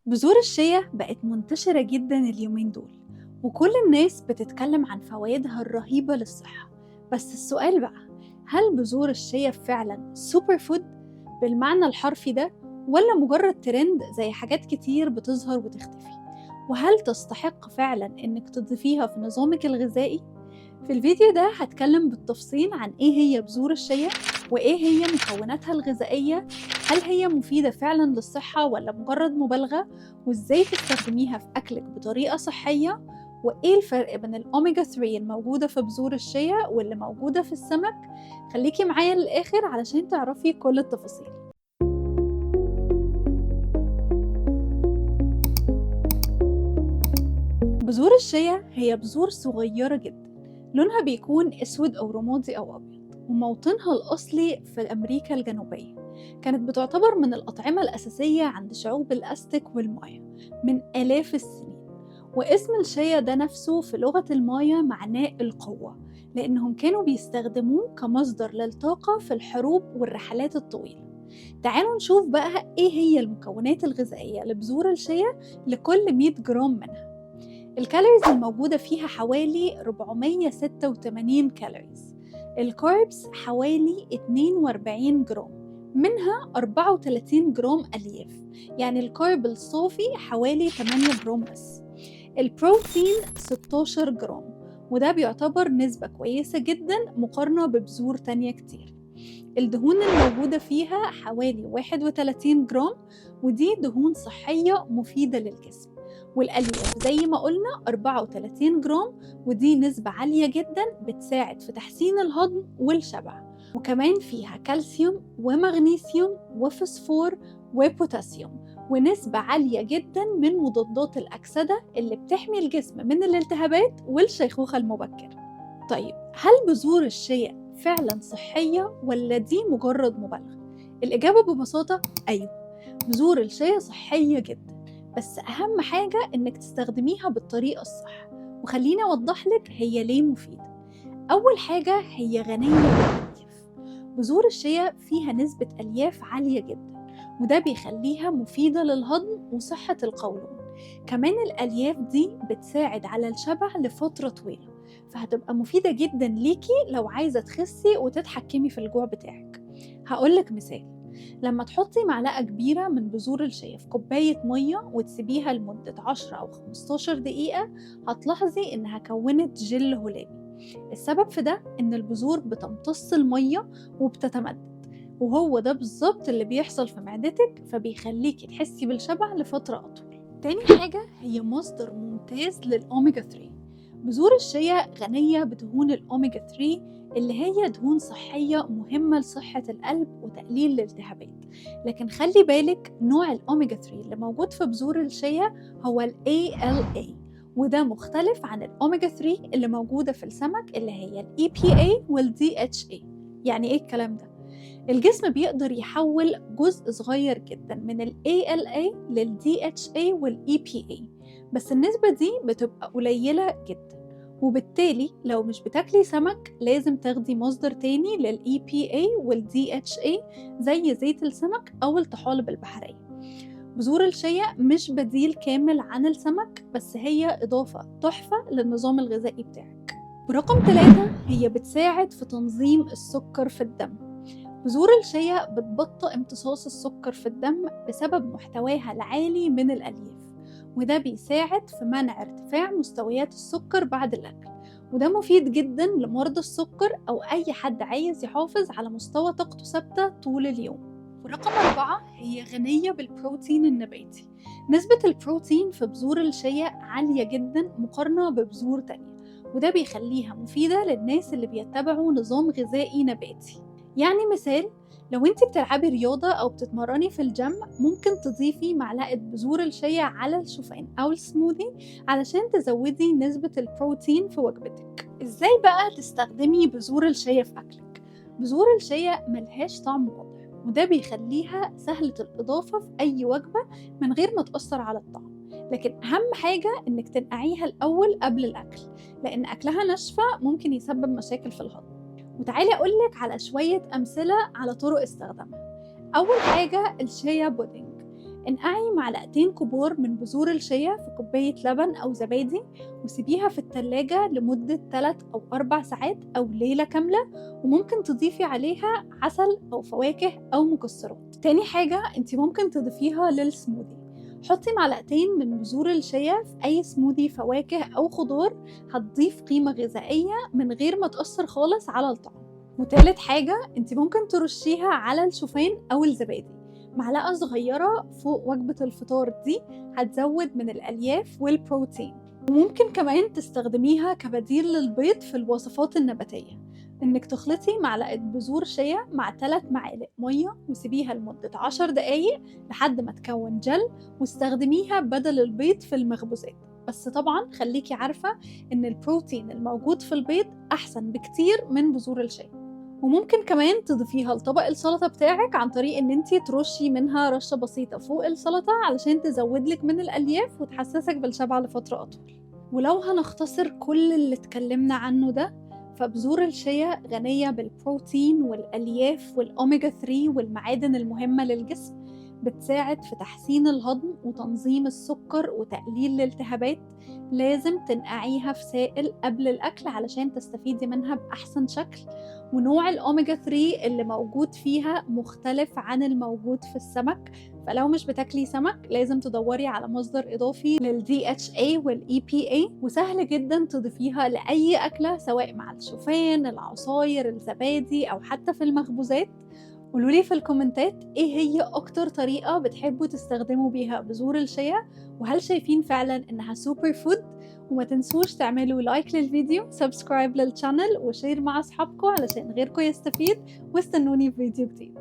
بذور الشيا بقت منتشرة جدا اليومين دول، وكل الناس بتتكلم عن فوائدها الرهيبة للصحة. بس السؤال بقى، هل بذور الشيا فعلا super food بالمعنى الحرفي ده، ولا مجرد ترند زي حاجات كتير بتظهر وتختفي؟ وهل تستحق فعلا انك تضيفيها في نظامك الغذائي؟ في الفيديو ده هتكلم بالتفصيل عن ايه هي بذور الشيا، وايه هي مكوناتها الغذائية، هل هي مفيدة فعلا للصحة ولا مجرد مبالغة، وازاي تستخدميها في أكلك بطريقة صحية، وإيه الفرق بين الأوميجا 3 الموجودة في بذور الشيا واللي موجودة في السمك. خليكي معايا للآخر علشان تعرفي كل التفاصيل. بذور الشيا هي بذور صغيرة جدا، لونها بيكون أسود أو رمادي أو أبيض، وموطنها الأصلي في أمريكا الجنوبية. كانت بتعتبر من الأطعمة الأساسية عند شعوب الأزتك والمايا من آلاف السنين. واسم الشيا ده نفسه في لغة المايا معناه القوة، لأنهم كانوا بيستخدموه كمصدر للطاقة في الحروب والرحلات الطويلة. تعالوا نشوف بقى إيه هي المكونات الغذائية لبذور الشيا لكل 100 جرام منها. ال calories الموجودة فيها حوالي 486 calories، ال carbs حوالي 42 جرام، منها 34 جرام ألياف، يعني ال carb الصافي حوالي 8 جرام بس. البروتين 16 جرام، وده بيعتبر نسبة كويسة جدا مقارنة ببذور تانية كتير. الدهون الموجودة فيها حوالي 31 جرام، ودي دهون صحية مفيدة للجسم. والألياف زي ما قلنا 34 جرام، ودي نسبة عالية جدا بتساعد في تحسين الهضم والشبع. وكمان فيها كالسيوم ومغنيسيوم وفوسفور وبوتاسيوم، ونسبة عالية جدا من مضادات الأكسدة اللي بتحمي الجسم من الالتهابات والشيخوخة المبكرة. طيب، هل بذور الشيا فعلا صحية ولا دي مجرد مبالغة؟ الإجابة ببساطة أيوة، بذور الشيا صحية جدا، بس أهم حاجة إنك تستخدميها بالطريقة الصح. وخليني أوضح لك هي ليه مفيدة. أول حاجة، هي غنية بالألياف. بذور الشيا فيها نسبة ألياف عالية جدا، وده بيخليها مفيدة للهضم وصحة القولون. كمان الألياف دي بتساعد على الشبع لفترة طويلة، فهتبقى مفيدة جدا ليكي لو عايزة تخسي وتتحكمي في الجوع بتاعك. هقولك مثال، لما تحطي معلقة كبيرة من بذور الشيا في كوباية مية وتسيبيها لمدة 10 أو 15 دقيقة، هتلاحظي إنها كونت جل هلامي. السبب في ده إن البذور بتمتص المية وبتتمدد، وهو ده بالظبط اللي بيحصل في معدتك، فبيخليكي تحسي بالشبع لفترة أطول. تاني حاجة، هي مصدر ممتاز للأوميجا 3. بذور الشيا غنية بدهون الأوميجا 3 اللي هي دهون صحية مهمة لصحة القلب وتقليل الالتهابات. لكن خلي بالك، نوع الأوميجا 3 اللي موجود في بذور الشيا هو ال ALA، وده مختلف عن الأوميجا 3 اللي موجودة في السمك اللي هي ال EPA وال DHA. يعني إيه الكلام ده؟ الجسم بيقدر يحول جزء صغير جدا من ال ALA لل DHA وال EPA، بس النسبة دي بتبقى قليلة جدا، وبالتالي لو مش بتاكلي سمك لازم تاخدي مصدر تاني لل EPA وال DHA زي زيت السمك أو الطحالب البحرية. بذور الشيا مش بديل كامل عن السمك، بس هي إضافة تحفة للنظام الغذائي بتاعك. ورقم 3، هي بتساعد في تنظيم السكر في الدم. بذور الشيا بتبطئ امتصاص السكر في الدم بسبب محتواها العالي من الألياف، وده بيساعد في منع ارتفاع مستويات السكر بعد الأكل، وده مفيد جدا لمرضى السكر أو أي حد عايز يحافظ على مستوى طاقته ثابتة طول اليوم. ورقم 4، هي غنية بالبروتين النباتي. نسبة البروتين في بذور الشيا عالية جدا مقارنة ببذور تانية، وده بيخليها مفيدة للناس اللي بيتبعوا نظام غذائي نباتي. يعني مثال، لو انت بتلعبي رياضة أو بتتمرني في الجيم، ممكن تضيفي معلقة بذور الشيا على الشوفان أو السموذي علشان تزودي نسبة البروتين في وجبتك. ازاي بقى تستخدمي بذور الشيا في أكلك؟ بذور الشيا ملهاش طعم واضح، وده بيخليها سهلة الإضافة في أي وجبة من غير ما تأثر على الطعم. لكن أهم حاجة إنك تنقعيها الأول قبل الأكل، لأن أكلها ناشفة ممكن يسبب مشاكل في الهضم. وتعالي أقولك على شوية أمثلة على طرق استخدامها. أول حاجة ال chia pudding. انقعي معلقتين كبار من بذور الشيا في كوباية لبن أو زبادي وسيبيها في التلاجة لمدة 3 أو 4 ساعات أو ليلة كاملة، وممكن تضيفي عليها عسل أو فواكه أو مكسرات. تاني حاجة انت ممكن تضيفيها للسموذي. حطي معلقتين من بذور الشيا في أي سموذي فواكه أو خضار، هتضيف قيمة غذائية من غير ما تأثر خالص على الطعم. وتالت حاجة انت ممكن ترشيها على الشوفان أو الزبادي، معلقة صغيرة فوق وجبة الفطار دي هتزود من الألياف والبروتين. وممكن كمان تستخدميها كبديل للبيض في الوصفات النباتية، إنك تخلطي معلقة بذور شيا مع 3 معالق مية وسيبيها لمدة 10 دقايق لحد ما تكون جل، واستخدميها بدل البيض في المخبوزات. بس طبعا خليكي عارفة إن البروتين الموجود في البيض أحسن بكتير من بذور الشيا. وممكن كمان تضيفيها لطبق السلطة بتاعك عن طريق ان انتي ترشي منها رشة بسيطة فوق السلطة علشان تزودلك من الألياف وتحسسك بالشبع لفترة أطول. ولو هنختصر كل اللي اتكلمنا عنه ده، فبذور الشيا غنية بالبروتين والألياف والأوميجا 3 والمعادن المهمة للجسم، بتساعد في تحسين الهضم وتنظيم السكر وتقليل الالتهابات. لازم تنقعيها في سائل قبل الأكل علشان تستفيدي منها بأحسن شكل. ونوع الأوميجا 3 اللي موجود فيها مختلف عن الموجود في السمك، فلو مش بتاكلي سمك لازم تدوري على مصدر إضافي لل DHA وال EPA. وسهل جدا تضيفيها لأي أكلة، سواء مع الشوفان، العصاير، الزبادي، أو حتى في المخبوزات. قولولي في الكومنتات ايه هي اكتر طريقة بتحبوا تستخدموا بيها بذور الشيا، وهل شايفين فعلا انها super food؟ وما تنسوش تعملوا like للفيديو، subscribe لل channel، و share مع اصحابكم علشان غيركم يستفيد، واستنوني في فيديو جديد.